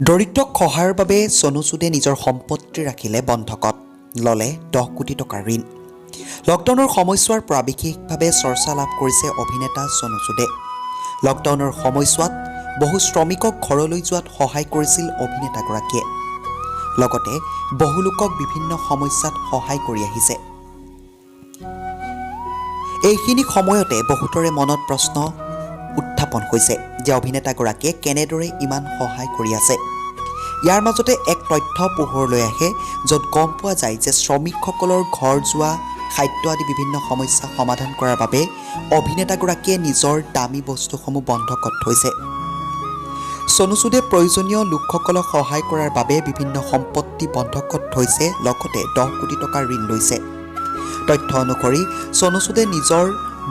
দৰিদ্ৰক সহায়ৰ বাবে চনু সুদে নিজৰ সম্পত্তি ৰাখিলে বন্ধকত, ল'লে 10 কোটি টকাৰ ঋণ। লকডাউনৰ সময়ছোৱাৰ পৰা বিশেষভাৱে চৰ্চা লাভ কৰিছে অভিনেতা চনু সুদে। লকডাউনৰ সময়ছোৱাত বহু শ্ৰমিকক ঘৰলৈ যোৱাত সহায় কৰিছিল অভিনেতাগৰাকীয়ে। লগতে বহু লোকক বিভিন্ন সমস্যাত সহায় কৰি আহিছে। এইখিনি সময়তে বহুতৰে মনত প্ৰশ্ন উত্থাপন হৈছে যে অভিনেতাগৰাকীয়ে কেনেদৰে ইমান সহায় কৰি আছে। ইয়াৰ মাজতে এক তথ্য পোহৰলৈ আহে, য'ত গম পোৱা যায় যে শ্ৰমিকসকলৰ ঘৰ যোৱা, খাদ্য আদি বিভিন্ন সমস্যা সমাধান কৰাৰ বাবে অভিনেতাগৰাকীয়ে নিজৰ দামী বস্তুসমূহ বন্ধকত থৈছে। চনু সুদে প্ৰয়োজনীয় লোকসকলক সহায় কৰাৰ বাবে বিভিন্ন সম্পত্তি বন্ধকত থৈছে, লগতে 10 কোটি টকাৰ ঋণ লৈছে। তথ্য অনুসৰি চনু সুদে নিজৰ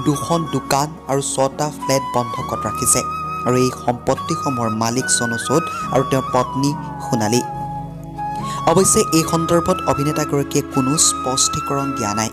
দুখন দোকান আৰু ছটা ফ্লেট বন্ধকত ৰাখিছে আৰু এই সম্পত্তিসমূহৰ মালিক চনু সুদ আৰু তেওঁৰ পত্নী সোণালী। অৱশ্যে এই সন্দৰ্ভত অভিনেতাগৰাকীয়ে কোনো স্পষ্টীকৰণ দিয়া নাই।